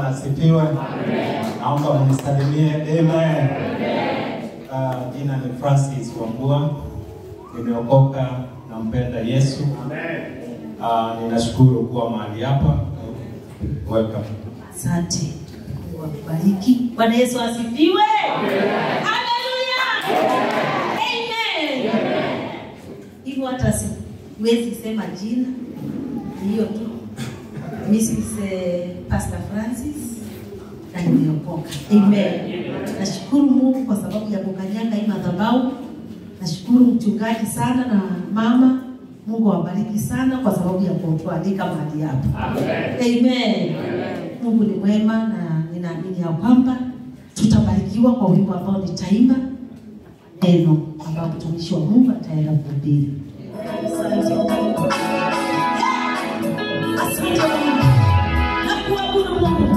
Bwana asifiwe. Naomba mnisalimie. Amen. Jina ni Francis Wambua. Nimeokoka, nampenda Yesu. Amen. Ninashukuru kuwa mahali hapa. Welcome. Asante. Mungu akubariki. Bwana Yesu asifiwe. Haleluya. Amen. Hivyo hata siwezi sema jina. Hiyo tu. Mrs. Pastor Francis na nimeokoka. Amen. Nashukuru Mungu kwa sababu ya kukanyaga hii madhabahu. Nashukuru mchungaji sana na mama. Mungu awabariki sana kwa sababu ya kutualika mahali hapa. Amen. Amen. Mungu ni mwema na ninaamini ya kwamba tutabarikiwa kwa wimbo ambao nitaimba, neno ambao mtumishi wa Mungu ataenda kuhubiri. Asante. Asante Mungu. Na kuabudu Mungu.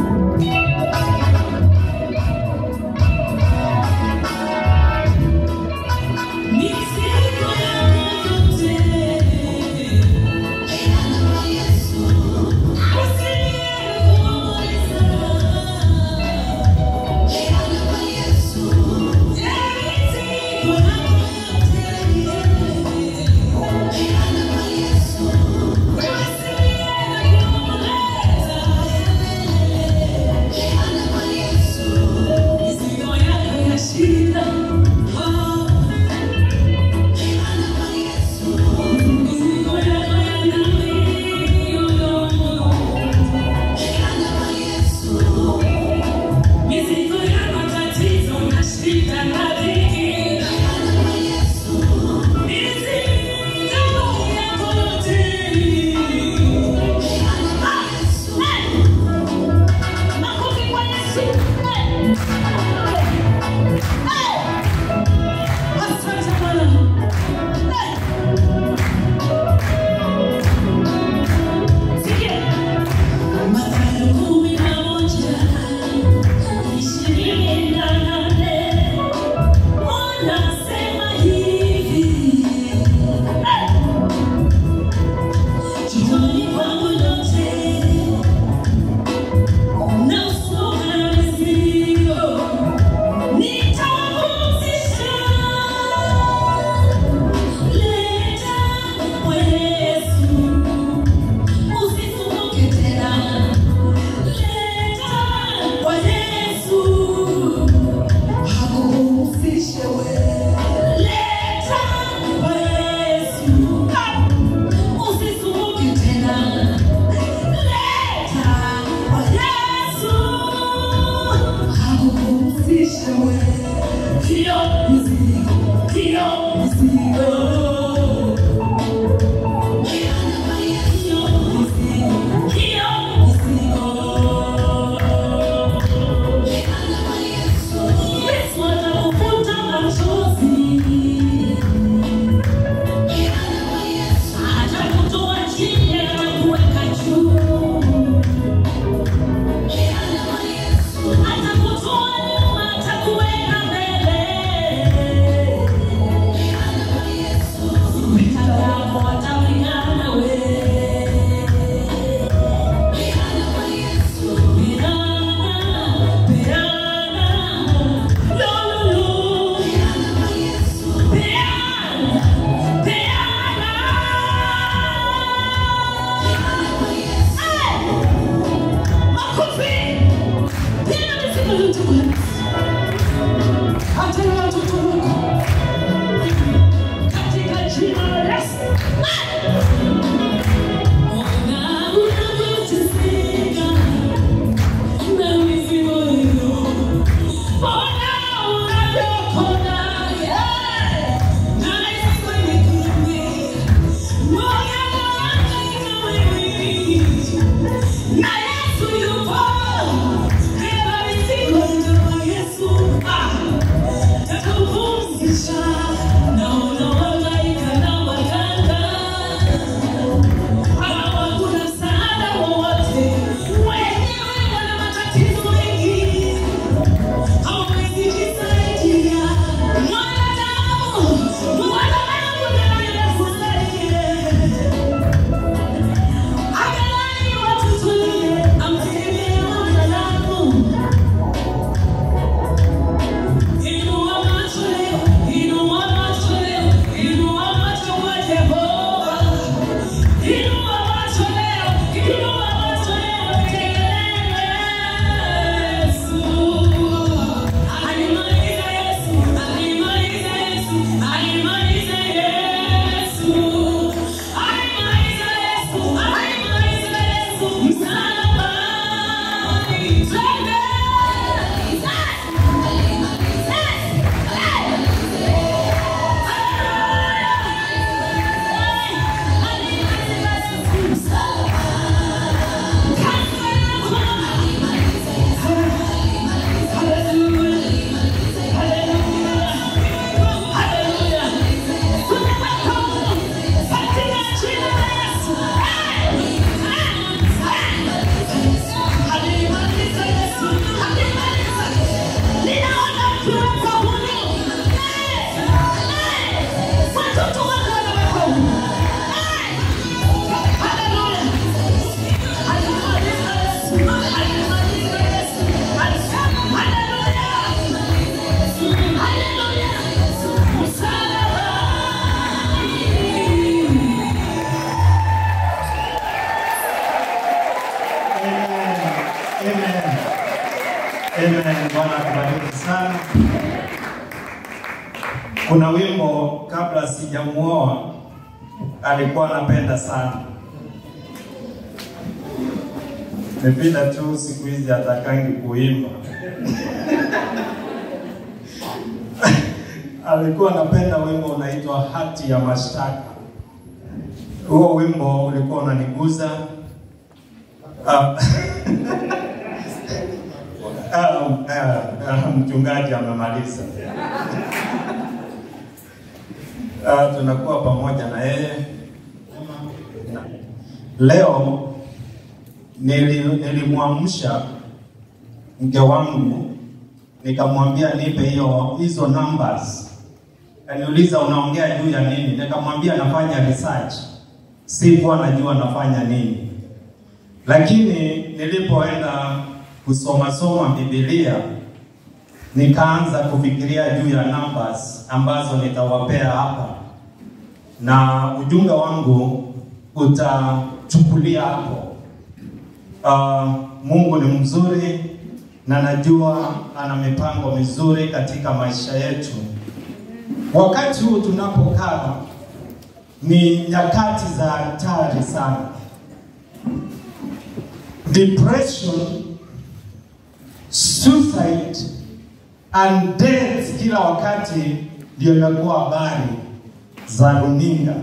Mizigo ya matatizo na shida na dhiki. Kuna wimbo kabla sijamuoa alikuwa anapenda sana. Ni vile tu siku hizi hatakangi kuimba. Alikuwa anapenda wimbo unaitwa Hati ya Mashtaka. Huo wimbo ulikuwa unaniguza. Mchungaji amemaliza. Tunakuwa pamoja na yeye. Leo nilimwamsha mke wangu nikamwambia nipe hizo numbers. Akaniuliza unaongea juu ya nini? Nikamwambia nafanya research. Sikuwa najua nafanya nini. Lakini nilipoenda kusoma soma Biblia nikaanza kufikiria juu ya numbers ambazo nitawapea hapa. Na ujumbe wangu utachukulia hapo. Mungu ni mzuri na najua ana mipango mizuri katika maisha yetu. Wakati huu tunapokaa ni nyakati za hatari sana. Depression, suicide and death kila wakati ndio imekuwa habari za runinga.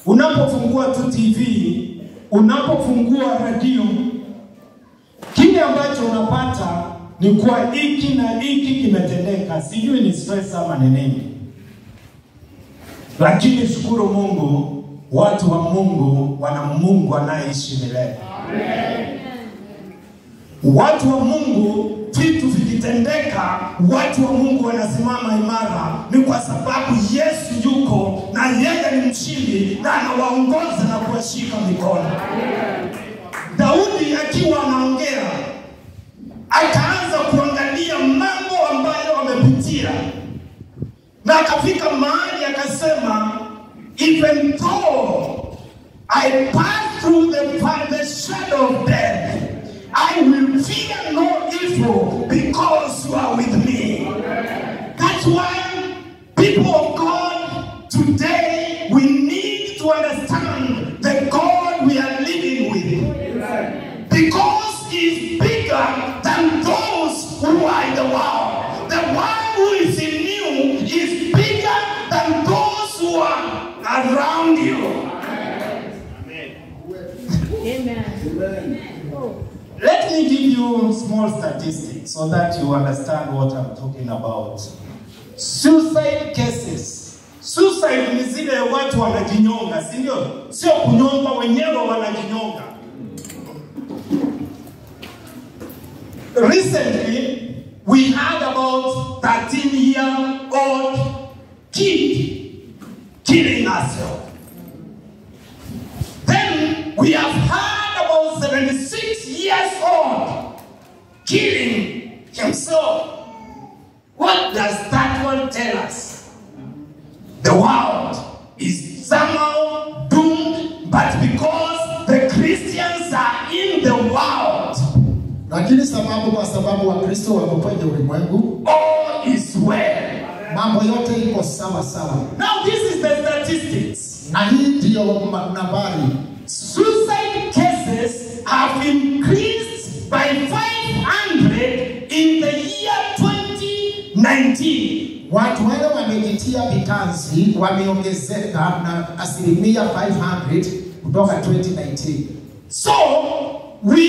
Unapofungua tu TV, unapofungua radio, kile ambacho unapata ni kwa hiki na hiki kimetendeka. Sijui ni stress ama ni nini. Lakini shukuru Mungu, watu wa Mungu wana Mungu anayeishi milele. Amen. Watu wa Mungu, vitu vikitendeka, watu wa Mungu wanasimama imara. Ni kwa sababu Yesu yuko na yeye ni mshindi na anawaongoza na kuwashika mikono. Daudi akiwa anaongea akaanza kuangalia mambo ambayo amepitia, na akafika mahali akasema, even though I pass through the shadow of death, I will fear no evil because you are with me. That's why people of God today, we need to understand the God we are living with. Because he is bigger than those who are in the world. The one who is in you is bigger than those who are around you. Amen. Amen. Let me give you small statistics so that you understand what I'm talking about. Suicide cases. Suicide ni zile watu wanajinyonga, si ndio? Sio kunyonga, wenyewe wanajinyonga. Recently, we had about 13-year-old kid killing herself. Then we have had about 76 years old killing himself. What does that one tell us? The world is somehow doomed, but because the Christians are in the world, lakini sababu kwa sababu wa Kristo wako kwenye ulimwengu, all is well. Mambo yote iko sawa sawa. Now this is the statistics. Na hii ndio nambari. Suicide cases have increased by 500 in the year 2019. Watu wale wamejitia vitanzi wameongezeka na 500% kutoka 2019. So we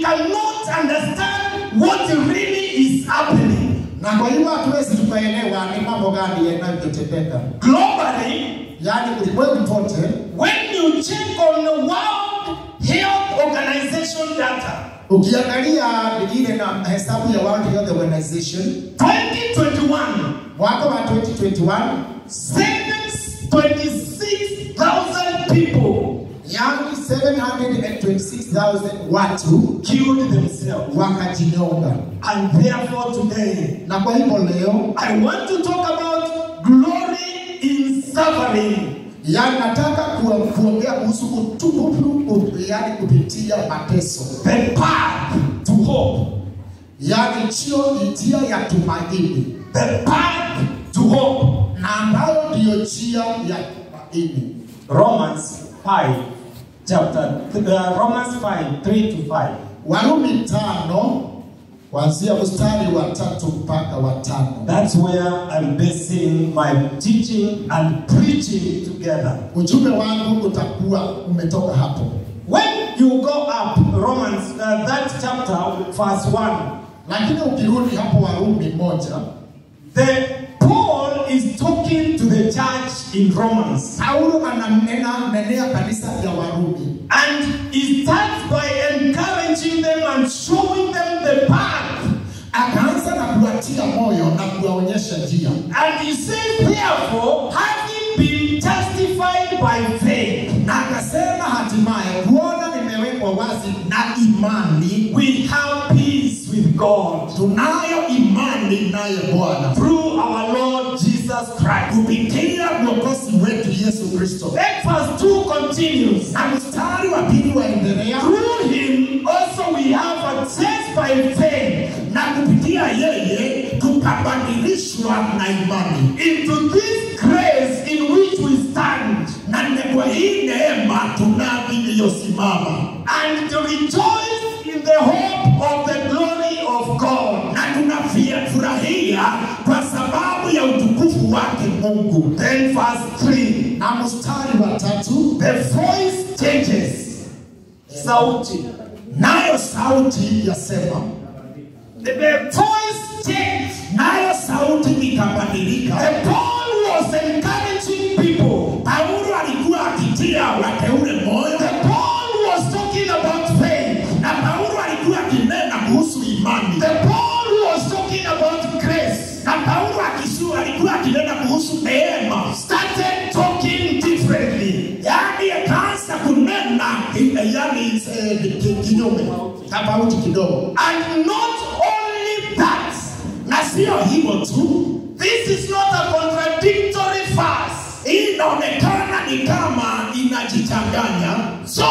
cannot understand what really is happening. Na kwa hiyo hatuwezi tukaelewa ni mambo gani yanayotendeka. Globally, yani ulimwengu wote, when you check on the World Health Organization data, ukiangalia ile na hesabu ya World Health Organization 2021, mwaka wa 2021, 726,000 people, yani 726,000 watu killed themselves, wakajinyonga. And therefore today, na kwa hivyo leo, I want to talk about glory in suffering. Yani nataka kuongea kuhusu utukufu, yani kupitia mateso. The path to hope. Yani njia ya tumaini. The path to hope. ndiyo njia ya tumaini. Romans 5 chapter Romans 5 3 to 5. Warumi 5 kuanzia mstari wa 3 mpaka wa 5. That's where I'm basing my teaching and preaching together. Ujumbe wangu utakuwa umetoka hapo. When you go up Romans that chapter verse 1, lakini ukirudi hapo Warumi 1, the Paul is talking to the church in Romans. Paulo ananenea kanisa ya Warumi. And he starts by encouraging them and showing them the path. Akaanza na kuwatia moyo na kuwaonyesha njia. And he says, therefore, having been justified by faith, na akasema hatimaye kuona nimewekwa wazi na imani, we have peace with God. Tunayo imani naye Bwana through our Lord Jesus Christ, kupitia Mwokozi wetu Yesu Kristo. Then verse 2 continues. Na mstari wa pili waendelea, through him also we have access by faith, na kupitia yeye tukabadilishwa na imani, into this grace in which we stand, na kwa hii neema tunavyosimama, and to rejoice in the hope of the glory of God, na tunafurahia kwa sababu ya utukufu wake Mungu. Then verse 3, na mstari wa 3, the voice changes. Sauti, nayo sauti yasema. The voice changed. Nayo sauti ikabadilika. The Paul was encouraging people. Paulo alikuwa akitia wateule moyo. The Paul was talking about faith. Na Paulo alikuwa akinena kuhusu imani. The Paul was talking about grace. Na Paulo alikuwa akinena kuhusu neema. Started talking differently. Yaani akaanza kunena yaani kinyume, tofauti kidogo. And not only that, na sio hivyo tu. This is not a contradictory verse. Hii inaonekana ni kama inajichanganya. So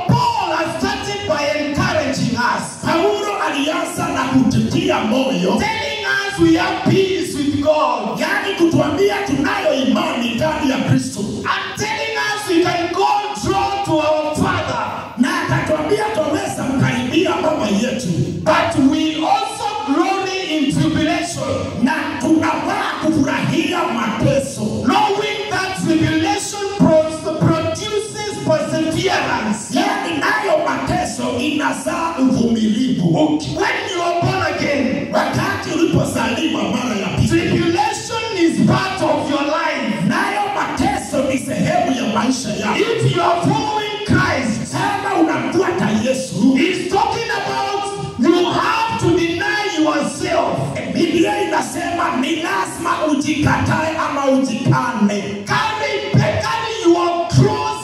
Paul has started by encouraging us. Paulo alianza na kututia moyo, telling us we have peace with God. Yaani kutuambia tunayo imani ndani ya Kristo. And telling us we can go draw to our Father. Na akatuambia twaweza mkaribia Baba yetu. But we also glory in tribulation. Na tunafaa kufurahia mateso. Knowing that tribulation produces perseverance. Yaani nayo mateso inazaa uvumilivu. When you are born again, wakati ulipozaliwa mara ya pili, tribulation is part of your life. Nayo mateso ni sehemu ya maisha yako. If you are following Christ, kama unamfuata Yesu, he's talking about you have to deny yourself. Biblia inasema ni lazima ujikatae ama ujikane. Carry your cross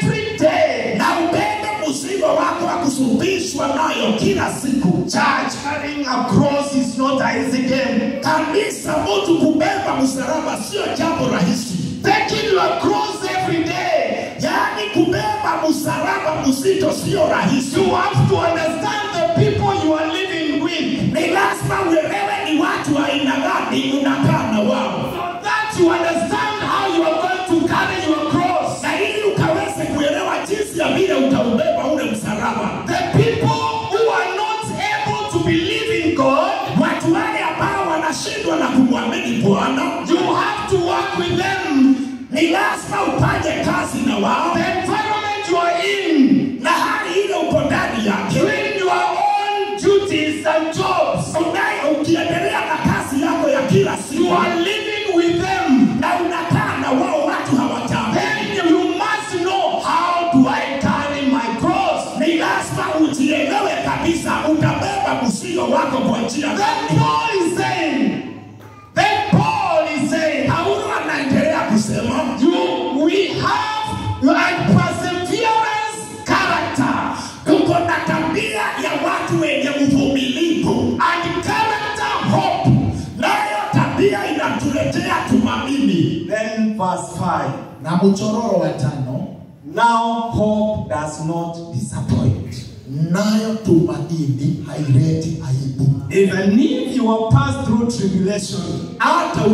every day. Na ubebe mzigo wako wa kusulubishwa nayo kila siku. Church, carrying a cross is not an easy game. Kanisa, mtu kubeba msalaba sio jambo rahisi. Taking your cross every day, yaani kubeba msalaba mzito sio rahisi. You have to understand the people you are living with. Ni lazima uelewe ni watu wa aina gani unakaa na wao. So that you understand how you are going to carry your cross. Na ili ukaweze kuelewa jinsi ya vile utaubeba ule msalaba. The people who are not able to believe in God, watu wale ambao wanashindwa na kumwamini Bwana, you have to work with them. Ni lazima ufanye kazi na wao. The environment you are in, na hali ile uko ndani yake, doing your own duties and jobs, unaye ukiendelea na kazi yako ya kila siku, you are living with them, na unakaa na wao, watu hawatambui. Then you must know, how do I carry my cross? Ni lazima ujielewe kabisa utabeba mzigo wako kwa njia gani. Then Paul is saying, Paulo anaendelea kusema, we have perseverance character. Tuko na tabia ya watu wenye uvumilivu. And character hope. Nayo tabia inatuletea tumaini. Then verse 5. Na mchororo wa 5. Now hope does not disappoint. Nayo tumaini haileti aibu. Even if you are passed through tribulation, hata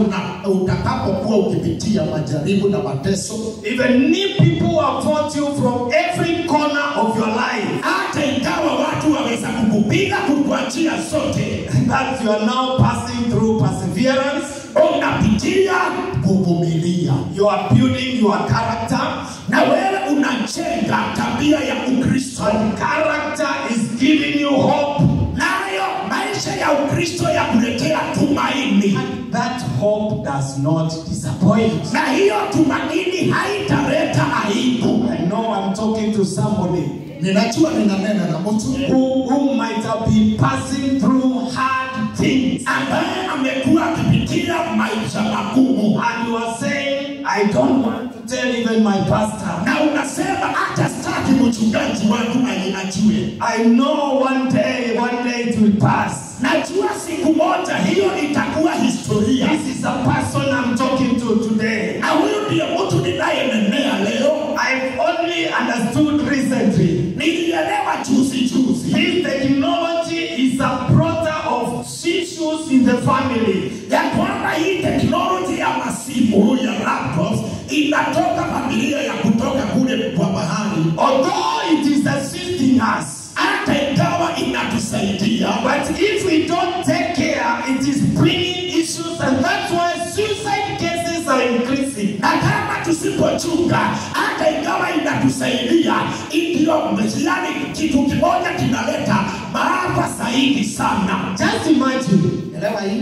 utakapokuwa ukipitia majaribu na mateso, even if people have fought you from every corner of your life, hata ingawa watu waweza kukupiga kwa njia zote, that you are now passing through perseverance, unapitia kuvumilia, you are building your character, na wewe unajenga tabia ya Ukristo. And character is giving you hope. Nayo maisha ya Ukristo ya kuletea tumaini. And that hope does not disappoint. Na hiyo tumaini haitaleta aibu. I know I'm talking to somebody. Ninajua ninanena na mtu who might have been passing through hard things, ambaye amekuwa akipitia maisha magumu, and you are saying, I don't want to tell even my pastor. Na unasema hata sitaki mchungaji wangu ajue. I know one day it will pass. Najua siku moja hiyo itakuwa historia. This is a person I'm talking to today. Na huyu ndiye mtu ninayenenea leo. I've only understood recently. Nilielewa juzi juzi. This technology is a product of issues in the family. Ya kwamba hii teknolojia ya masimu ya laptops inatoka familia ya kutoka kule kwa bahari. Although it is assisting us, hata ingawa inatusaidia, but if we don't take care, it is bringing issues, and that's why suicide cases are increasing. Na kama tusipochunga, hata ingawa inatusaidia, ndio yani kitu kimoja kinaleta maafa zaidi sana. Just imagine. Elewa hii.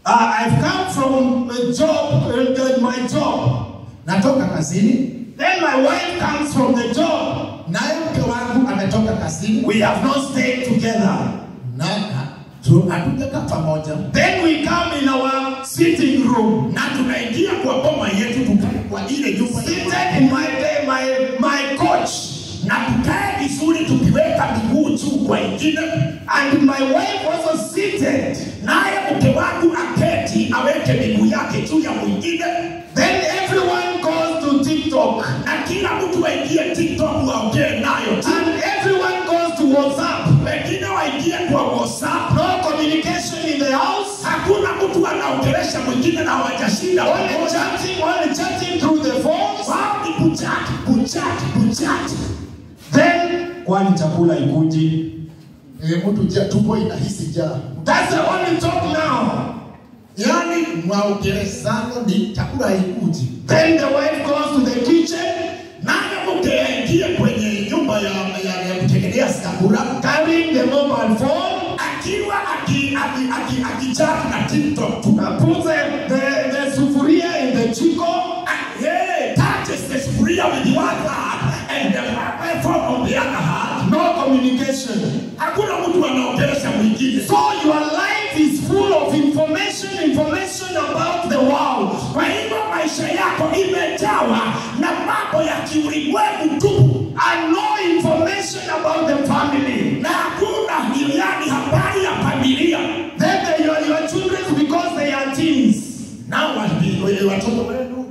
I've come from a job, my job. Natoka kazini. Then my wife comes from the job. Naye mke wangu ametoka kazini. We have not stayed together. Na hatujakaa pamoja. Then we come in our sitting room. Na tunaingia kwa boma yetu, tukae kwa ile nyumba. Seated in my couch. Na tukae vizuri tukiweka miguu juu kwa ingine. And my wife also seated. Naye mke wangu aketi aweke miguu yake juu ya mwingine. Then everyone goes to TikTok. Na kila mtu aingie TikTok waongee nayo. And everyone goes to WhatsApp. Wengine waingie kwa WhatsApp. No communication in the house. Hakuna mtu anaongelesha mwingine na hawajashinda. Only chatting through the phones. Wao ni kuchat, kuchat, kuchat. Then kwani chakula ikuji? Mtu tumbo inahisi njaa. That's the only talk now. Yani maongelezano ni chakula haikuji. Then the wife goes to the kitchen. Naye mke aingie kwenye nyumba ya kutengeneza chakula, carrying the mobile phone, akiwa akichat na TikTok tu. Put the sufuria in the jiko. Yeah, touches the sufuria with one hand and the phone on the other hand. No communication. Hakuna mtu anaongelesha mwingine. So your life is full of information about the world. Kwa hivyo maisha yako imejawa na mambo ya kiulimwengu tu. And no information about the family. Na hakuna yani habari ya familia. Then your children, because they are teens. Na watoto wenu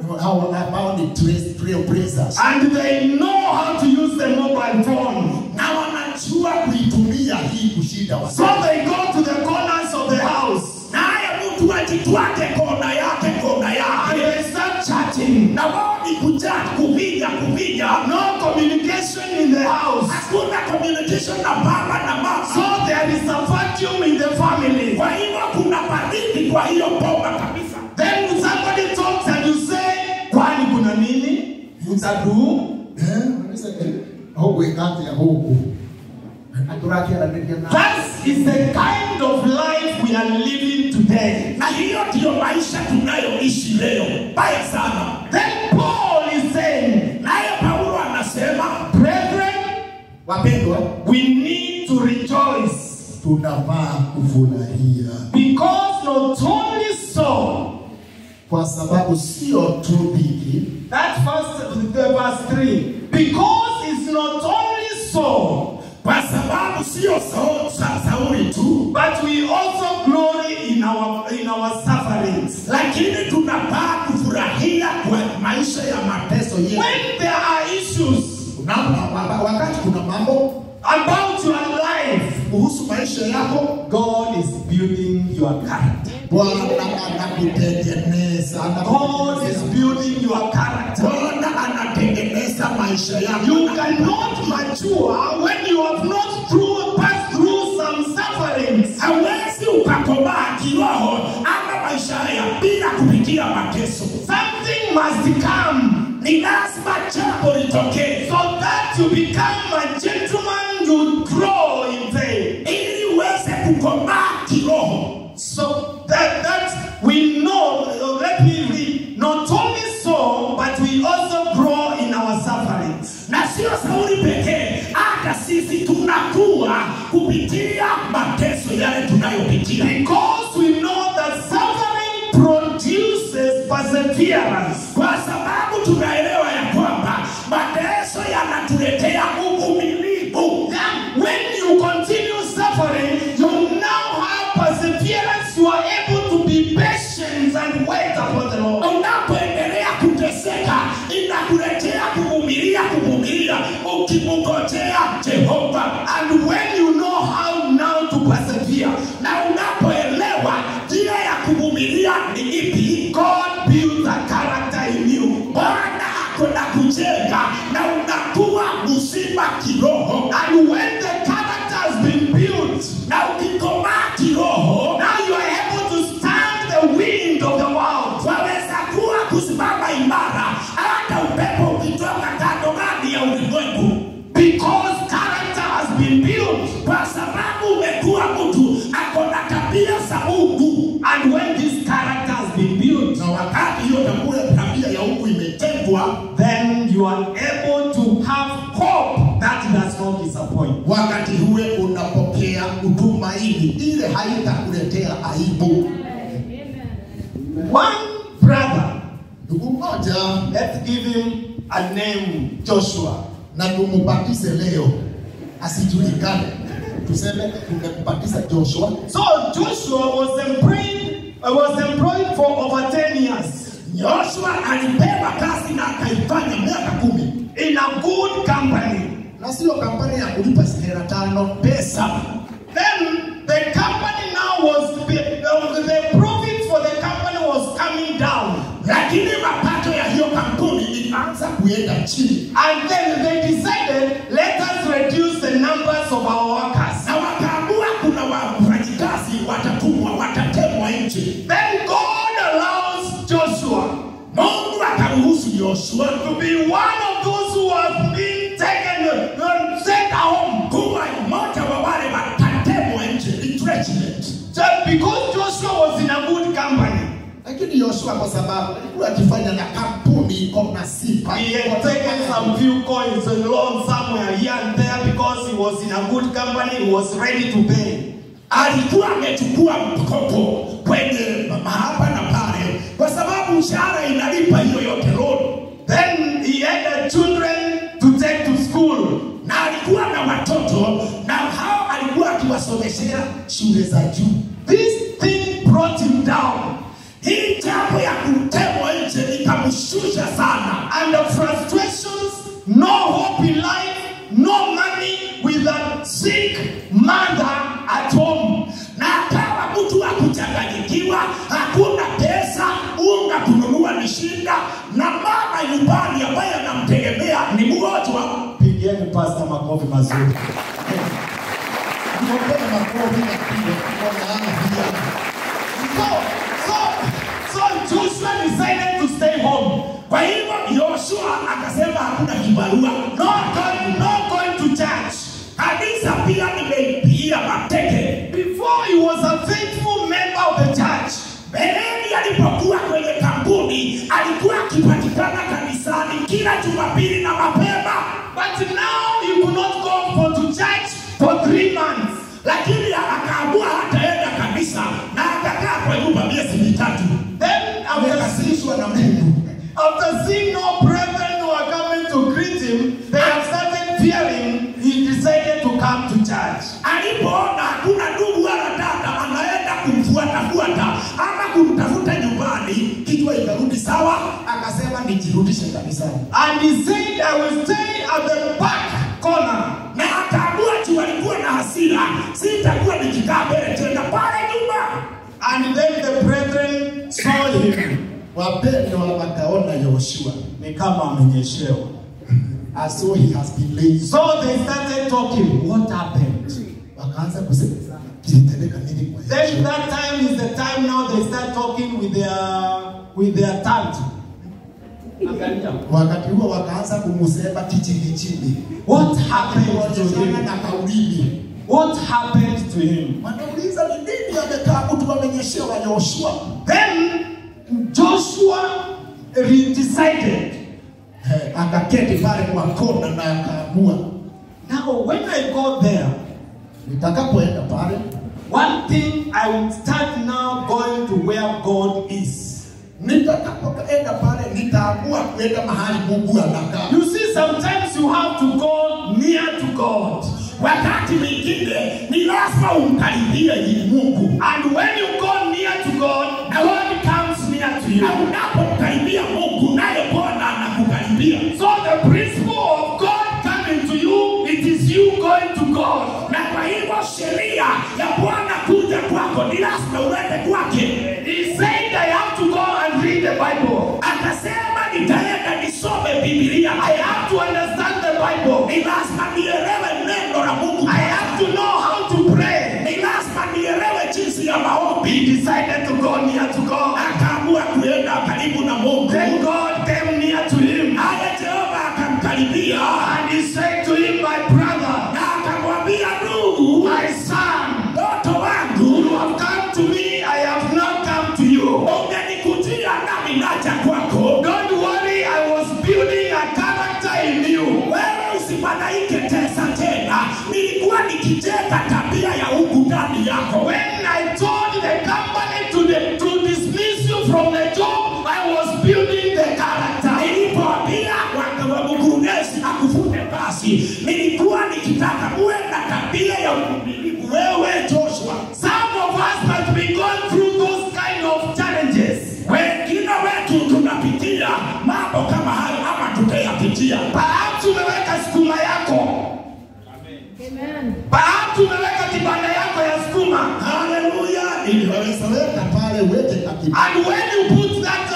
ambao ni trailblazers. And they know how to use the mobile phone. Na wanajua kuitumia hii kushinda watu. So they go to the corners of the house. Naye mtu ajitwake kona yake, kona yake. And they start chatting. Na wao ni kuchat, kupiga, kupiga. No communication in the house. Hakuna communication na baba na mama. So there is a vacuum in the family. Kwa hivyo kuna baridi kwa hiyo boma kabisa. Then somebody talks and you say, kwani kuna nini? Utadu? That is the kind of life we are living today. Na hiyo ndiyo maisha tunayoishi leo. Baya sana. Then Paul is saying, naye Paulo anasema, brethren, wapendwa, we need to rejoice. Tunafaa kufurahia. Because not only so, kwa sababu sio tu dhiki. That first, verse 3. Because it's not only so, kwa sababu sio sauri tu, but we also glory in our sufferings. Lakini tunapaa kufurahia kwa maisha ya mateso yetu. When there are issues, wakati kuna mambo, About your life, Kuhusu maisha yako, God is building your character. Bwana anakutengeneza. God is building your character. Bwana anatengeneza maisha yako. You cannot mature when you have not passed through some sufferings. Hawezi ukakomaa kiroho ama maisha haya bila kupitia mateso. Something must come Ni lazima jambo litokee so that you become a gentleman, you grow in faith. ili uweze kukomaa kiroho. So that we know, let me read, not only so, but we also grow in our sufferings. Na sio Sauli pekee, hata sisi tunakuwa kupitia mateso yale tunayopitia, Because we know that suffering produces perseverance. kwa sababu tunaelewa ya kwamba mateso yanatuletea uvumilivu. Then when you continue suffering, you now have perseverance. You are able to be patient and wait upon the Lord. Unapoendelea kuteseka, inakuletea kuvumilia, kuvumilia, ukimngojea Jehova. And when you know how now to persevere, Na unapoelewa njia ya kuvumilia ni ipi, God builds a character in you. Bwana ako na kujenga na unakuwa mzima kiroho. And when the character has been built, Na ukikomaa kiroho, now you are able to stand the wind of the world. waweza kuwa kusimama imara hata upepo ukitoka kando gani ya ulimwengu, Because character has been built. kwa sababu umekuwa mtu ako na tabia za Mungu. And when this character has been built, Na wakati hiyo tabia ya Mungu imetengwa, then you are able to have hope that does not disappoint. wakati huwe unapokea utumaini, ile haitakuletea aibu. One brother, Ndugu mmoja, let's give him a name, Joshua. na tumubatize leo asijulikane, tuseme tumembatiza Joshua. So Joshua was employed for over 10 years Joshua alipewa kazi na akaifanya miaka 10 in a good company. na sio kampani ya kulipa hela 5 pesa. Then the company now was the profit for the company was coming down. Lakini mapato ya hiyo kampuni ilianza kuenda chini, And then they decided, let us reduce the numbers of our workers. na wakaamua kuna wafanyikazi watatumwa, watatemwa nje. Then God allows Joshua Mungu akaruhusu Yoshua to be one of those who have been taken, sent home. kuwa mmoja wa wale watatemwa nje, retrenchment. Just because Joshua was in a good company, lakini Yoshua kwa sababu alikuwa akifanya na kampuni iko na sifa, he had taken some few coins and loans somewhere here and there because he was in a good company, he was ready to pay. Alikuwa amechukua mkopo kwenye hapa na pale, kwa sababu mshahara inalipa hiyo yote loan, Then he had the children to take to school. na alikuwa na watoto na hao alikuwa akiwasomeshea shule za juu. This thing brought him down. Hii jambo ya kutemwa nje ikamshusha sana, And the frustrations, no hope in life, no money, with a sick mother at home. na akawa mtu wa kuchanganyikiwa, hakuna pesa, unga kununua ni shida, na mama nyumbani ambaye anamtegemea ni mgonjwa. Pigieni pastor makofi mazuri. Tuombee makofi na pia kwa afya. So Joshua decided to stay home. Kwa hivyo Yoshua akasema hakuna kibarua, Not going to church. kanisa pia nimeipigia mateke. Before he was a faithful member of the church. Mbeleni alipokuwa kwenye kampuni alikuwa akipatikana kanisani kila Jumapili na mapema, But now he could not go for to church for 3 months. lakini akaamua hataenda kanisa na akakaa kwa nyumba miezi 3. Then Amekasirishwa na Mungu. after seeing no brethren who are coming to greet him, they have started fearing. He decided to come to church. Alipoona hakuna ndugu wala dada anaenda kumfuatafuata ama kumtafuta nyumbani, kichwa ikarudi sawa, Akasema nijirudishe kanisani. And he said, I will stay at the back corner. na akaamua Sitakuwa nikikaa mbele tena, pale nyuma. And then the brethren saw him. Wapendwa wakaona Yoshua. Ni kama amenyeshewa. As though he has been lazy. So they started talking. What happened? Wakaanza kusema kilitendeka nini kwa Then Yoshua? that time is the time now they start talking with their tongue. Wakati huo wakaanza kumusema kichini chini. What happened to Kuonyeshana him? na kaulimi. What happened to him? Wanauliza ni nini amekaa mtu amenyeshewa Yoshua. Then Joshua decided. Akaketi pale kwa kona na akaamua, Now when I go there, nitakapoenda pale, one thing I will start now going to where God is. Nitakapoenda pale nitaamua kuenda mahali Mungu anakaa. You see, sometimes you have to go near to God. Wakati mwingine ni lazima umkaribie Mungu. And when you go near to God, God comes near to you. Na unapomkaribia Mungu, naye Bwana anakukaribia. So the principle of God coming to you, it is you going to God. Na kwa hivyo sheria ya Bwana kuja kwako ni lazima uende kwake. He said, I have to go and read the Bible. Akasema nitaenda nisome Biblia. I have to understand the Bible. Ni lazima nielewe neno la Mungu. I have to know how to pray. Ni lazima nielewe jinsi ya maombi. He decided to go near to God. Akaamua kuenda karibu na Mungu. Then God came near to him. Naye Jehova akamkaribia. And he said to him, my brother, na akamwambia ndugu, my son, mtoto wangu, you have come to me, I have not come to you. Umenikujia nami naja kwako. Don't worry, I was building a character in you. Wewe usifadhaike tesa tena, nilikuwa nikijenga tabia ya huku ndani yako. When I told the company to dismiss you from the job, I was building the character. Nilipoambia mkurugenzi akufute kazi, nilikuwa nikitaka uwe na tabia ya uvumilivu wewe Joshua. Some of us must be going through those kind of challenges. Wengine wetu tunapitia mambo kama hayo ama tutayapitia. Perhaps umeweka sukuma yako. Amen. Perhaps umeweka kibanda yako ya sukuma. Haleluya. Unaweza weka pale uweke kakitu. And when you put that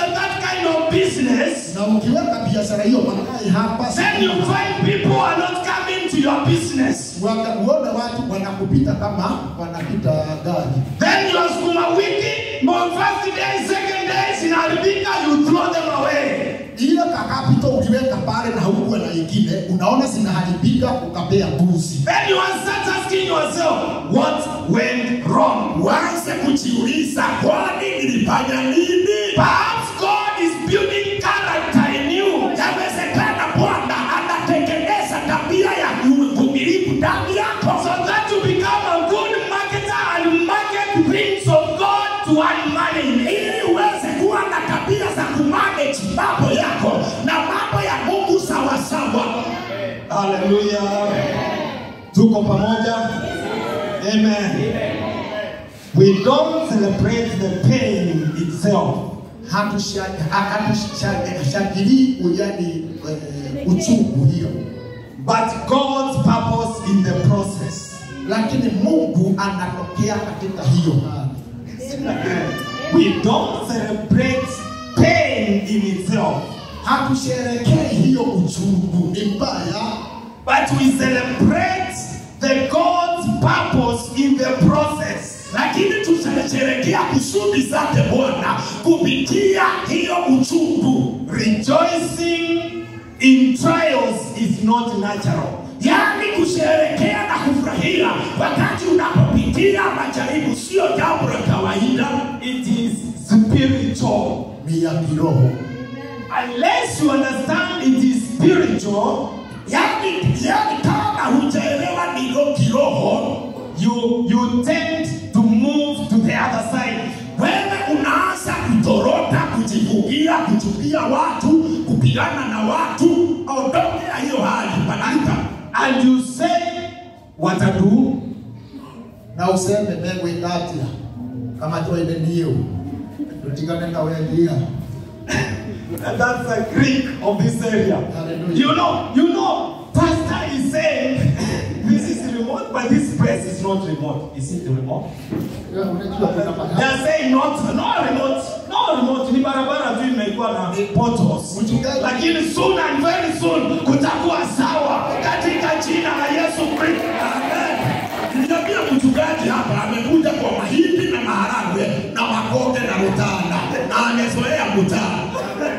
kind of business, Na ukiweka biashara hiyo mahali hapa, then you find people are not coming to your business. Uone watu wanakupita kama wanapita gari. Then your sukuma wiki, first day, second day, zinaharibika, you throw them away. Ile kakapito ukiweka pale na hukuwa na ingine, unaona zinaharibika, ukapea mbuzi. Then you start asking yourself, what went wrong? Uanze kujiuliza, kwani nilifanya nini? Perhaps God is building character in you. Yawezekana Bwana anatengeneza tabia ya uvumilivu ndani yako, so that you become a good marketer and market things of God to earn money. Ili uweze kuwa na tabia za kumanage mambo yako na mambo ya Mungu sawasawa. Hallelujah. Tuko pamoja? Amen. We don't celebrate the pain itself. Hatushangilii uchungu hiyo, but God's purpose in the process. Lakini Mungu anatokea katika hiyo hali. We don't celebrate pain in itself. Hatusherekei hiyo uchungu ni mbaya, but we celebrate the God's purpose in the process. Lakini tunasherehekea kusudi zake Bwana kupitia hiyo uchungu. Rejoicing in trials is not natural. Yaani kusherehekea na kufurahia wakati unapopitia majaribu sio jambo la kawaida. It is spiritual. Ni ya kiroho. Unless you understand it is spiritual, yaani kama hujaelewa ni kiroho, you tend to move to the other side. Wewe unaanza kutorota, kujifungia, kuchukia watu, kupigana na watu. Ondokea hiyo hali, badilika. And you say, what I do? Na useme megwĩkatia kama twaine niũ tutigane na wendia. That's the Greek of this area. Hallelujah. You know, pastor is saying, this is remote, but this place is not remote. Is it remote? Unajua kuna They mahali are saying not, no remote, no remote. Ni barabara tu imekuwa na potholes. Mchungaji. Lakini soon and very soon kutakuwa sawa katika jina la Yesu Kristo. Amen. Niliambia mchungaji hapa amekuja kwa mahindi na maharagwe na makoge na rutana na amezoea mtaa,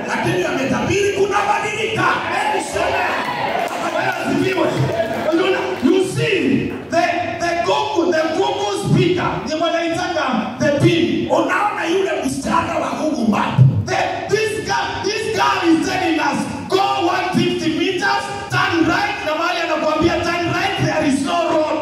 lakini ametabiri kunabadilika. Bwana asifiwe. Unaona, you see the Google speaker, ni wanaitanga the pin. Unaona yule msichana wa Google Map. This girl is telling us, go 150 meters, turn right, na mahali anakuambia turn right, there is no road.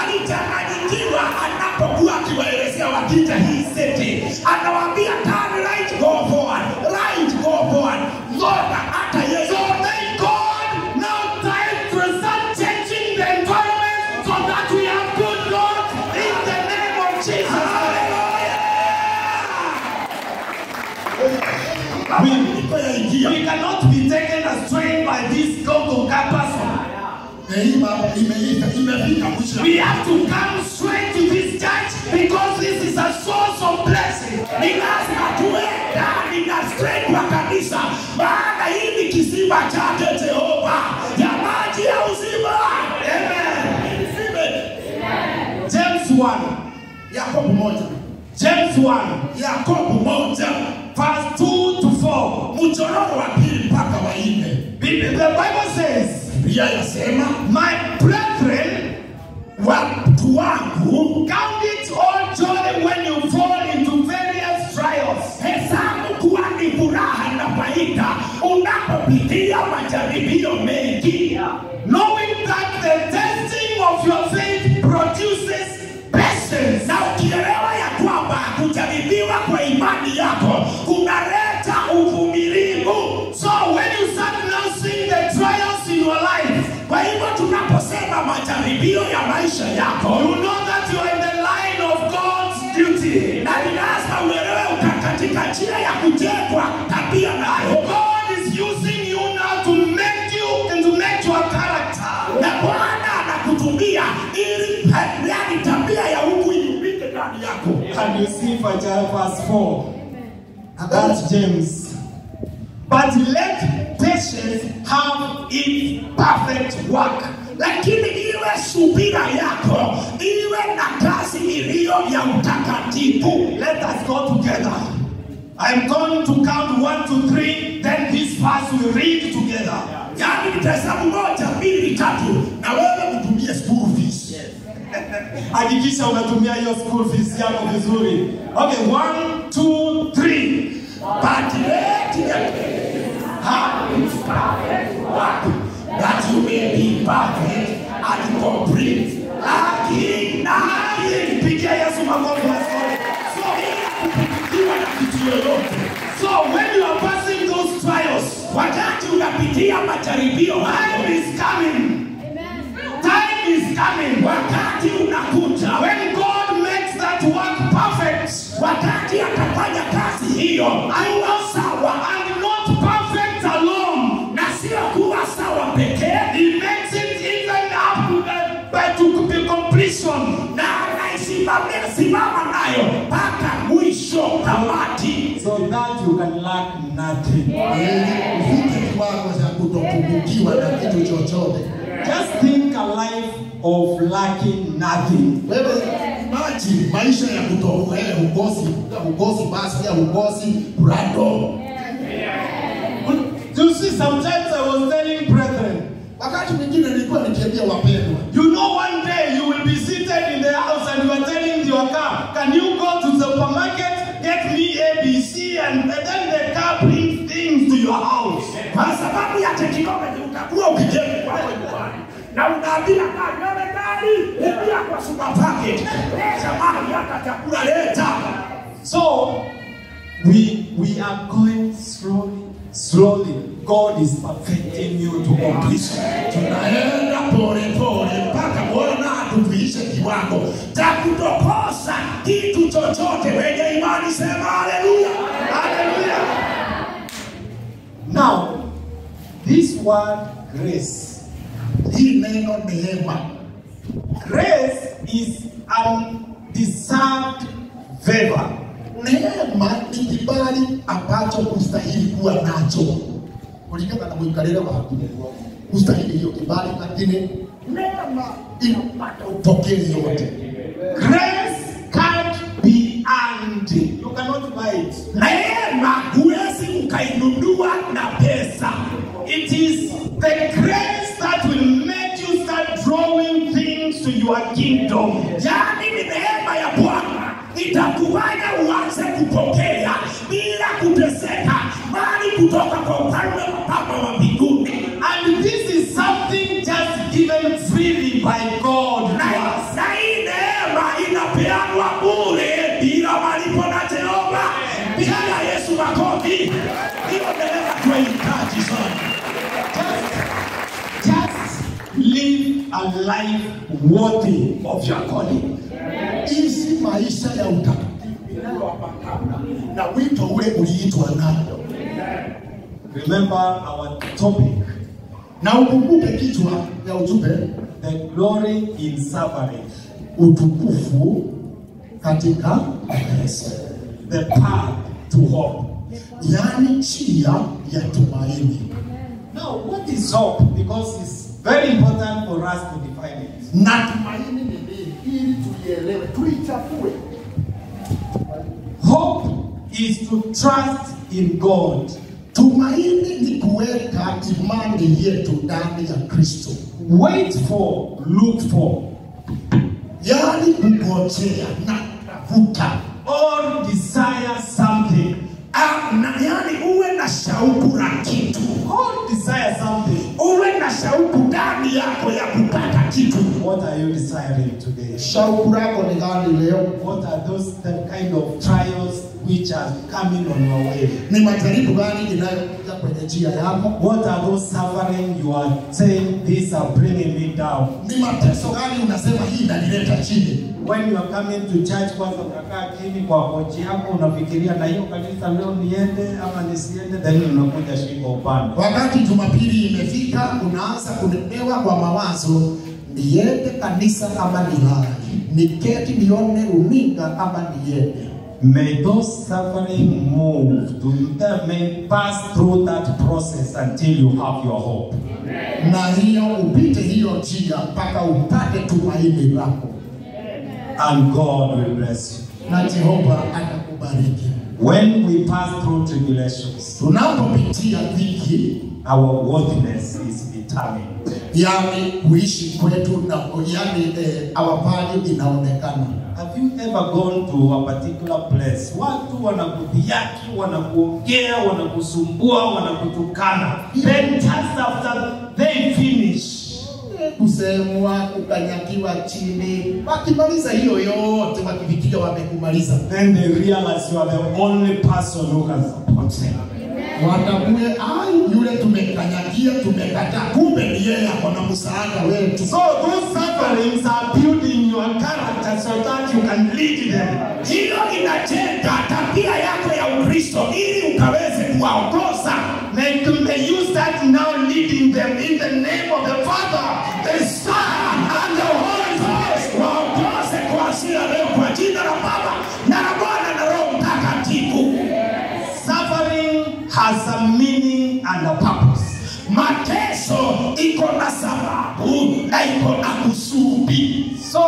Alichanganyikiwa anapokuwa akiwaelezea wakija hii city, anawaambia turn right, go forward, right, go forward. Ngoja hata yeye. So thank God, now time to start changing the environment so that we have good roads in the name of Jesus. Mabadiliko yaingia. We cannot be taken astray by this Google car person. Imeisha, imefika mwisho. We have to come straight to this church because this is a source of blessing. Ni lazima tuwe ndani na straight kwa kanisa, maana hii ni kisima chake Jehova ya maji ya uzima. Amen. Amen. James 1. Yakobo 1. James 1, Yakobo 1 verse 2 to 4. Mchororo wa pili mpaka wa nne. The Bible says, Biblia yasema, "My brethren, watu wangu, count it all joy when you fall into various trials, hesabu kuwa ni furaha na faida unapopitia majaribio mengi, knowing that the testing of your faith produces patience." Na ukielewa ya kwamba kujaribiwa kwa imani yako kunaleta uvumilivu. So when you start now seeing the trials in your life, Kwa hivyo tunaposema majaribio ya maisha yako, you know that you are in the line of God's duty. Na ni lazima uelewe uko katika njia ya kujengwa tabia nayo. God is using you now to make you and to make your character. Na Bwana anakutumia ili yaani tabia ya huku iumbike ndani yako. And you see verse 4. That's James. "But let patience have its perfect work." Lakini iwe subira yako iwe na kazi iliyo ya utakatifu. Let us go together. I'm going to count one, two, three, then this verse we read together. Yaani nitahesabu moja, mbili, tatu, na wewe mtumie school fees. Hakikisha unatumia hiyo school fees yako vizuri. Okay, one, two, three. "But let the have its perfect work, that you may be perfect and complete, lacking nothing." Pigia Yesu makofi mazuri. So bila kupungukiwa na kitu yoyote. So when you are passing those trials, Wakati unapitia majaribio hayo, time is coming. Time is coming. Wakati unakuja, when God makes that work perfect, wakati atafanya kazi hiyo and sawa, and not perfect alone, na sio kuwa sawa pekee, He makes it even up to the but to be completion. Na anaisimamia simama nayo mpaka mwisho tamati, so that you can lack nothing. Ili ufike kiwango cha kutopungukiwa na kitu chochote. Just think a life of lacking nothing. Wewe imagine maisha ya hukosi basi ya hukosi brando. You see, sometimes I was telling brethren, Wakati mwingine nilikuwa nikiambia wapendwa, one day you will be seated in the house and you are telling your car, "Can you go to the supermarket, get me ABC?" And then the car brings things to your house. Kwa sababu ya teknoloji utakuwa ukijenga kwako nyumbani na unaambia gari, wewe gari, ingia kwa supermarket, leta mali, hata chakula leta. So we are going slowly, slowly. God is perfecting you to completion. Tunaenda pole pole mpaka Bwana atufikishe kiwango cha kutokosa kitu chochote. Wenye imani sema haleluya. Hallelujah. Now, this word grace hii neno neema Grace is undeserved favor. Neema ni kibali ambacho hustahili kuwa nacho kulingana na mwikalile wako, hustahili hiyo kibali, lakini neema inapata upokee yote. Grace can't be earned. You cannot buy it. Neema huwezi ukainunua na pesa. It is the grace that will make you start drawing things to your kingdom. Yaani ni neema ya Bwana itakufanya uanze kupokea bila kuteseka, bali kutoka kwa ufalme wa Baba wa mbinguni. And this is something just given freely by God to us. Na hii neema inapeanwa bure bila malipo na Jehova. Piga Yesu makofi. Hiyo neema tunahitaji sana. Just live a life worthy of your calling. Ishi maisha ya utakatifu inayoambatana na wito ule uliitwa nayo. Remember our topic, Na ukumbuke kichwa ya ujumbe, the glory in suffering, utukufu katika mateso, the path to hope. yaani njia ya tumaini. Now, what is hope? Because it's very important for us to define it. Na tumaini ni nini? Ili tulielewe, tuichafue. Hope is to trust in God. Tumaini ni kuweka imani yetu ndani ya Kristo, Wait for, look for, yaani kungojea na kutafuta, or desire something. Na yaani uwe na shauku la kitu, Or desire something. uwe na shauku ndani yako ya kupata kitu. What are you desiring today? Shauku lako ni gani leo? What are those the kind of trials which are coming on your way? Ni majaribu gani inayokuja kwenye njia yako? What are those suffering you are saying these are bringing me down? Ni mateso gani unasema hii inanileta chini? When you are coming to church, kwanza unakaa chini kwa kochi yako unafikiria na hiyo kanisa leo niende ama nisiende, then unakuja shingo upande. Wakati Jumapili imefika, unaanza kulemewa kwa mawazo, niende kanisa ama nilale, niketi nione runinga ama niende. May those suffering move to that may pass through that process until you have your hope. Na hiyo upite hiyo njia mpaka upate tumaini lako, And God will bless you. na Jehova atakubariki. When we pass through tribulations, Tunapopitia dhiki, our worthiness is determined. yani kuishi kwetu na yani our value inaonekana. Have you ever gone to a particular place? Watu wanakudhihaki, wanakuongea, wanakusumbua, wanakutukana. Then just after they finish, Kusemwa, kukanyagiwa chini, wakimaliza hiyo yote, wakifikiria wamekumaliza, then they realize you are the only person who can support them. Watambue, ai, yule tumekanyagia, tumekataa, kumbe ni yeye ako na msaada wetu. So those sufferings are building your character so that you can lead them. Hiyo inajenga tabia yako ya Ukristo ili ukaweze kuwaongoza. May you start now leading them in the name of the Father, the Son, and the Holy Ghost. Waongoze kuanzia leo kwa jina la Baba na la Mwana na Roho Mtakatifu. Suffering has a meaning and a purpose. Mateso iko na sababu na iko na kusudi. So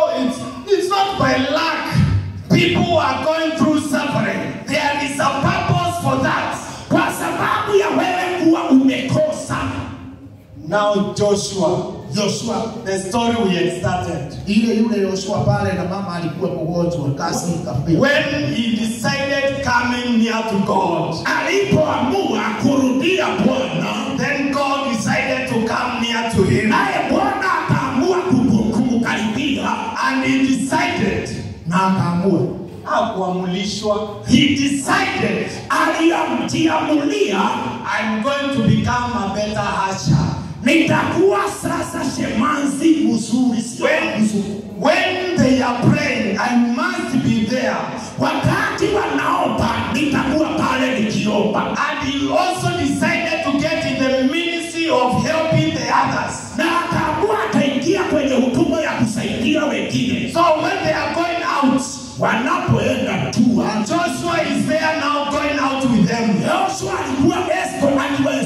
it's not by luck people are going through suffering. There is a purpose for that. Kwa sababu ya wewe kuwa umekosa. Now Joshua, Joshua, the story we had started. ile yule Joshua pale na mama alikuwa mgonjwa, kasi ikafika. When he decided coming near to God, Alipoamua kurudia Bwana, then God decided to come near to him. naye Bwana akaamua kumkaribia. And he decided, Na akaamua, hakuamulishwa, he decided, Aliamtiamulia, I'm going to become a better usher. nitakuwa sasa shemanzi mzuri, sio mzuri. When they are praying, I must be there. Wakati wanaomba nitakuwa pale nikiomba. And he also decided to get in the ministry of helping the others. Na akaamua ataingia kwenye huduma ya kusaidia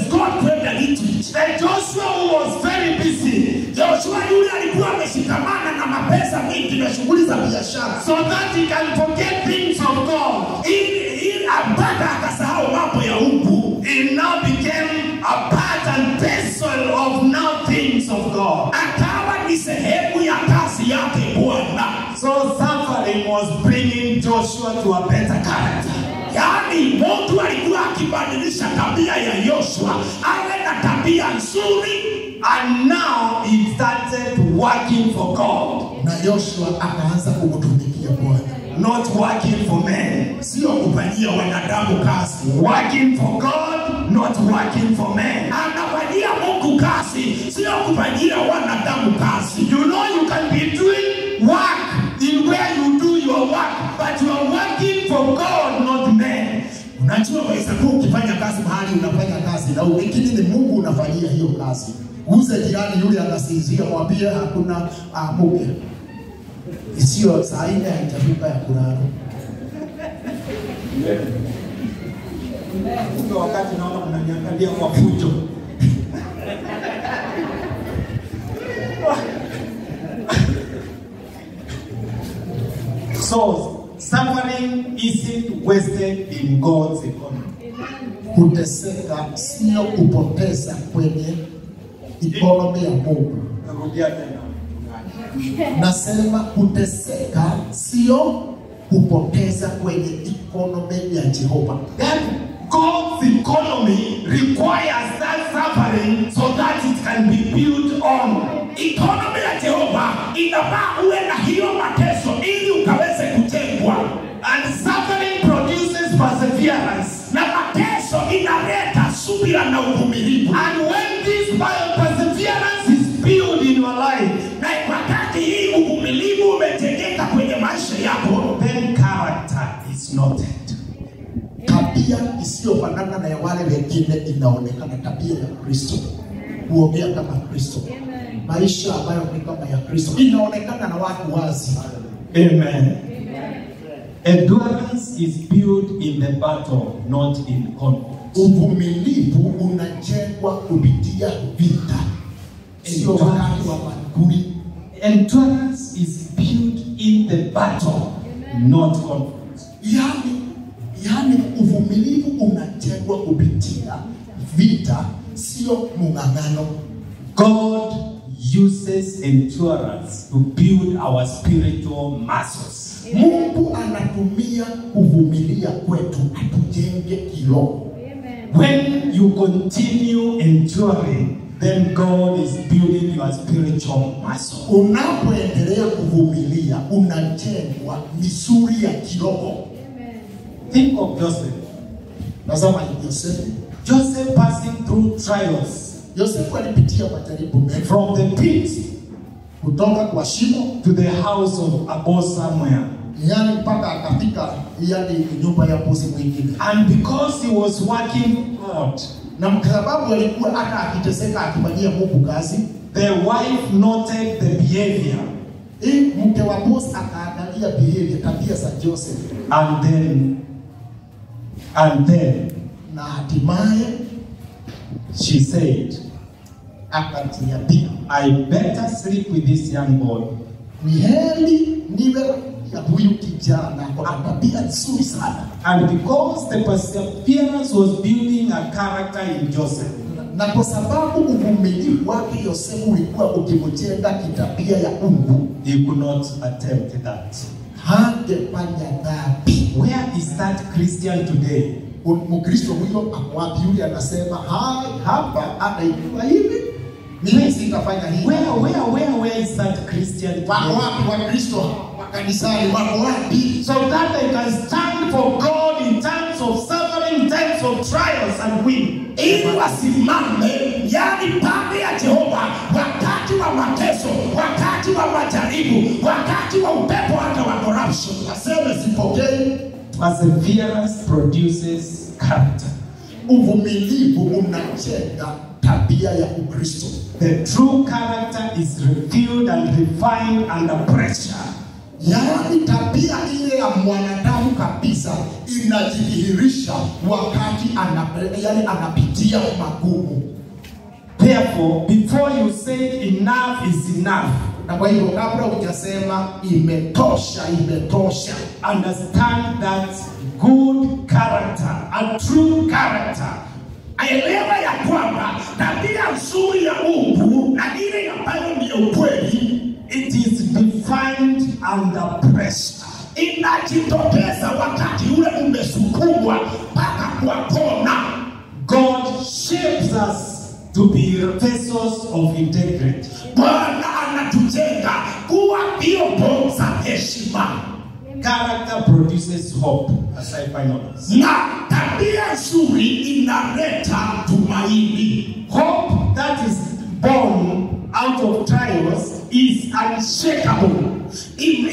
God created it. The Joshua who was very busy, Joshua yule alikuwa ameshikamana na mapesa mingi na shughuli za biashara, so that he can forget things of God, ili mpaka akasahau mambo ya Mungu. He now became a part and parcel of now things of God. Akawa ni sehemu ya kazi yake Bwana. So suffering was bringing Joshua to a better character. Yaani Mungu alikuwa akibadilisha tabia ya Joshua awe na tabia nzuri. And now he started working for God, Na Joshua akaanza kumtumikia Bwana, not working for men. Sio kufanyia wanadamu kazi. Working for God, not working for men. Anafanyia Mungu kazi, sio kufanyia wanadamu kazi. You know you can be doing work in where you do your work, but you are working for God, not men. Unajua waweza kuwa ukifanya kazi mahali unafanya kazi na lakini ni Mungu unafanyia hiyo kazi. Uze jirani yule anasinzia, mwambie hakuna amuke, isiyo saa nne haitafika ya kulala. Kumbe wakati naona mnaniangalia kwa fujo. So suffering isn't wasted in God's economy. Kuteseka sio kupoteza kwenye economy ya Mungu. Narudia tena. Nasema kuteseka sio kupoteza kwenye economy ya Jehova. That God's economy requires that suffering so that it can be built on. Economy ya Jehova inafaa uwe na hiyo mateso ili ukaweze kujengwa. And suffering produces perseverance. Na mateso inaleta subira na uvumilivu. And when this perseverance is built in your life, na wakati hii uvumilivu umejengeka kwenye maisha yako, then character is noted. Tabia isiyofanana na ya wale wengine inaonekana, tabia ya Kristo, kuongea kama Kristo, maisha ambayo ni kama ya Kristo inaonekana na watu wazi. Amen. Endurance is built in the battle, not in comfort. Uvumilivu unajengwa kupitia vita, sio wakati wa makuli. Endurance is built in the battle, not comfort. Yaani uvumilivu unajengwa kupitia vita, sio mung'ang'ano. God uses endurance to build our spiritual muscles. Mungu anatumia kuvumilia kwetu atujenge kiroho. When you continue enduring, then God is building your spiritual muscle. Unapoendelea kuvumilia, unajengwa misuli ya kiroho. Think of Joseph. Tazama Yosefu. Joseph passing through trials. Yosefu alipitia majaribu mengi. From the pit, kutoka kwa shimo, to the house of a boss somewhere. Yani mpaka akafika yani nyumba ya bosi mwingine. And because he was working God, na kwa sababu alikuwa hata akiteseka akifanyia Mungu kazi, the wife noted the behavior. Mke wa boss akaangalia behavior, tabia za Joseph. And then na hatimaye she said, akaniambia, I better sleep with this young boy. Ni heri niwe ya huyu kijana kwa tabia nzuri sana. And because the perseverance was building a character in Joseph, na kwa sababu uvumilivu wake Yosefu ulikuwa ukimjenga kitabia ya Mungu, he could not attempt that. Hangefanya dhambi. Where is that Christian today? Mkristo huyo ako wapi? Yule anasema hapa anaikuwa hivi, mimi sitafanya hivi. Where is that Christian today? Wako wapi Wakristo wa kanisani? Wako wapi? So that they can stand for God in times of suffering, in times of trials and win. Ili wasimame, yani pande ya Jehova wakati wa mateso, wakati wa majaribu, wakati wa upepo hata wa corruption. Waseme sipokei. Perseverance produces character. Uvumilivu unajenga tabia ya Ukristo. The true character is revealed and refined under pressure. Yaani tabia ile ya mwanadamu kabisa inajidhihirisha wakati yaani anapitia magumu. Therefore, before you say enough is enough, Na kwa hivyo kabla hujasema imetosha, imetosha, understand that good character, a true character, Elewa ya kwamba tabia nzuri ya Mungu na ile ambayo ni ya ukweli it is defined under pressure. inajitokeza wakati ule umesukumwa mpaka kwa kona. God shapes us to be vessels of integrity. Bwana anatujenga kuwa vyombo za heshima, Character produces hope, as I finalize. na tabia nzuri inaleta tumaini. Hope that is born out of trials is unshakable.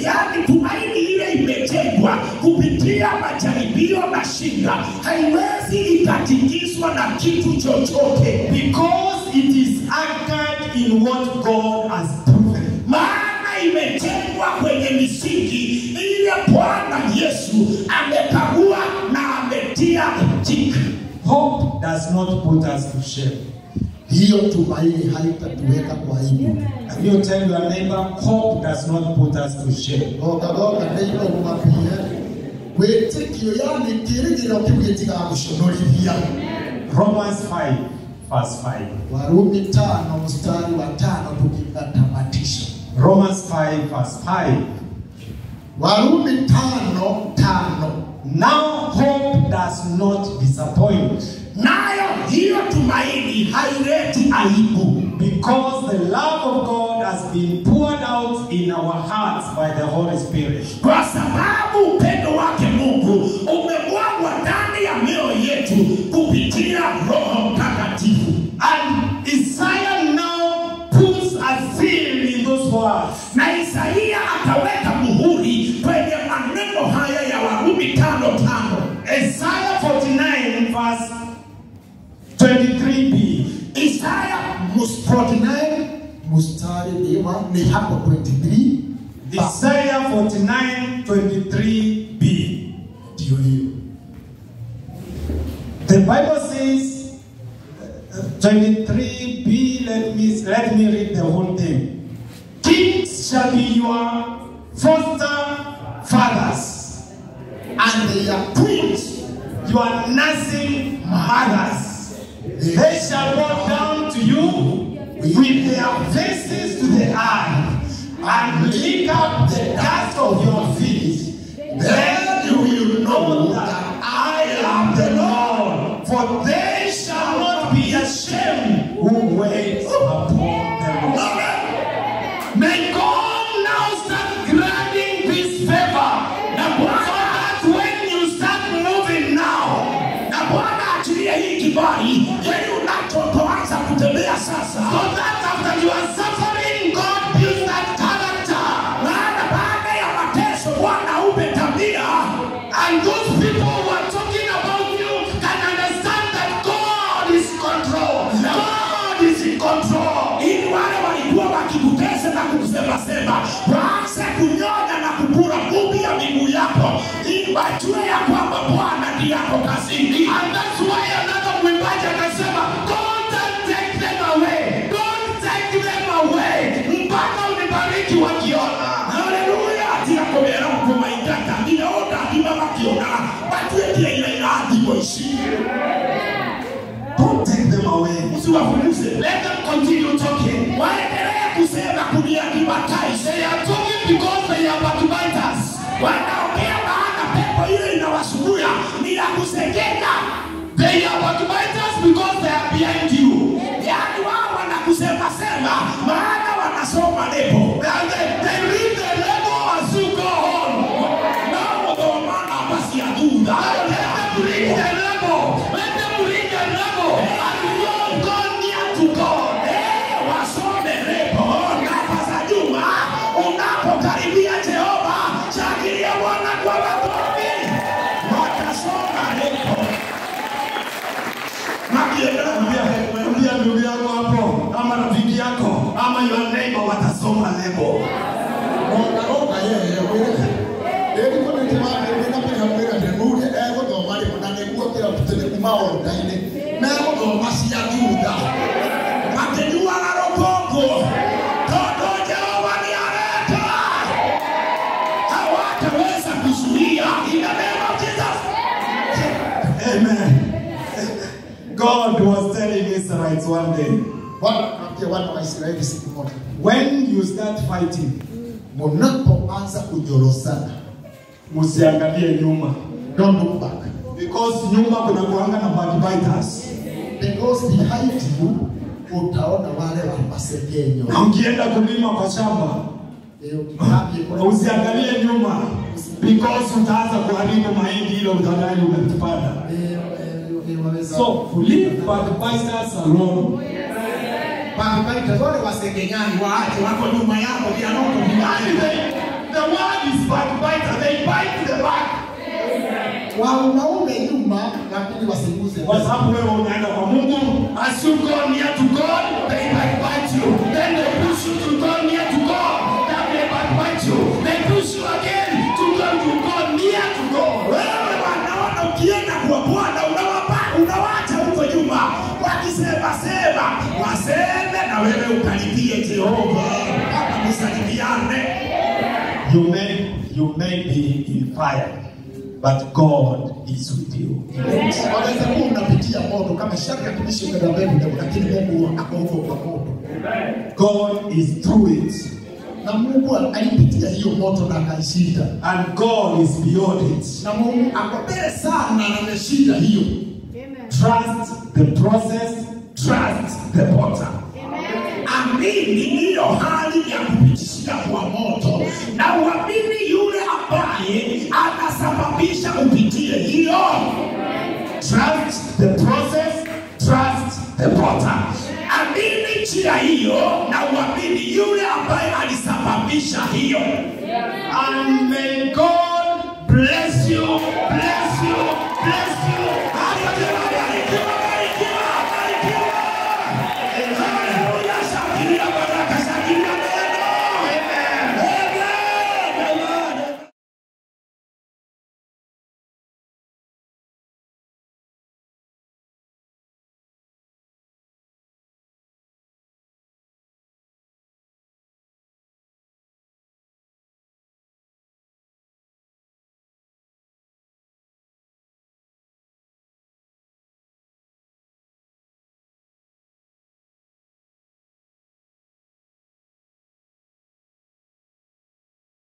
Yaani tumaini ile imejengwa kupitia majaribio na shida, haiwezi ikatikiswa na kitu chochote, Because it is anchored in what God has proven. maana imejengwa kwenye misingi ile Bwana Yesu amekagua na ametia tiki. Hope does not put us to shame. hiyo tumaini haitatuweka kwa aibu. Can you tell your neighbor, hope does not put us to shame? Goka goka neighbor umwambie wĩtĩkio, yani kĩĩrĩgĩrĩro kĩu gĩtigagũconorithia. Romans 5, verse 5. Warumi 5 mstari wa 5 tukitamatisha. Romans 5, verse 5. Warumi 5:5. Now hope does not disappoint, Nayo hiyo tumaini haileti aibu, because the love of God has been poured out in our hearts by the Holy Spirit. Kwa sababu upendo wake Mungu umemwagwa ndani ya mioyo yetu kupitia Roho Mtakatifu. And Isaiah now puts a seal in those words. Na Isaia akaweka muhuri kwenye maneno haya ya Warumi 5:5. Isaiah 49, verse 23b. Isaya 49 mstari ni hapo 23. Isaiah 49, 23b. Ndio hiyo. The Bible says, 23b, let me read the whole thing. Kings shall be your foster fathers, And their queens your nursing mothers. They shall bow down to you with their faces to the earth and lick up the dust of your feet. Then you will know that I am the Lord, for they shall not be ashamed who wait upon the Lord. May God now start granting this favor, so that when you start moving now, Na Bwana achilie hii kibali ili unapoanza kutembea sasa, so that after you are suffering, God builds that character. Maana baada ya mateso Bwana upe tabia, And those people who are talking about you can understand that God is in control. God is in control. Ili wale walikuwa wakikutesa na kukusemasema waanze kunyonya na kupura vumbi ya miguu yako, ili wajue ya kwamba Bwana ndiye ako kazini. And that's why another mwimbaji akasema, "Don't take them away. Don't take them away. Mpaka unibariki wakiona." Haleluya! Tiga kũmera kũmaingata nginya ũndathima makiona matuĩkire ira irathimo ici. Don't take them away. Usiwafukuze. Let them continue talking. Waendelee kusema kuniadvertise. They are talking because they are backbiters. Wanaongea maana pepo ile inawasumbua ni ya kusengenya. They are backbiters because they are behind you. Yaani wao wanakusema sema maana wanasoma lebo. And they read the label as you go on. Nao gũthoma namba cia thutha. Let them read the label. Let them read the label and go near to God. Eh, wasome lebo namba za nyuma. Unapokaribia Jehova, shangilia Bwana kwa makofi. Watasoma lebo. Israelites one day, Bwana akaambia wana wa Israeli siku moja, when you start fighting, mnapoanza kunyorosana, msiangalie nyuma. Don't look back. Because nyuma kuna kuanga na backbiters. Because behind you utaona wale wa masengenyo. Na ukienda kulima kwa shamba, usiangalie nyuma because utaanza kuharibu mahindi ile utadai umepanda. So leave backbiters alone. Backbiters wale wasengenyani waache wako nyuma yako, they are not behind. The word is backbiter, they bite the back. Wanaume nyuma lakini wasiguze. Kwa sababu wewe unaenda kwa Mungu, as you go near to God, they backbite you. Then they push you to go near to God, then they backbite you. They push you again to go near to God. Wewe wanaona ukienda kwa Bwana unawaacha huko nyuma. Wakisema sema, waseme na wewe ukaribie Jehova. Kama msalimiane. You may be in fire, but God is with you. Waweza kuwa unapitia moto kama Shadraka, Meshaki na Abednego, lakini Mungu ako huko kwa moto. God is through it. Na Mungu alipitia hiyo moto na akaishinda. And God is beyond it. Na Mungu ako mbele sana na ameshinda hiyo. Trust the process, trust the potter. Amini hiyo hali ya kupitishia kwa moto, na uamini yule ambaye anasababisha upitie hiyo. Trust the process, trust the potter. Amini njia hiyo na uamini yule ambaye alisababisha hiyo. And may God bless you, bless you, bless you.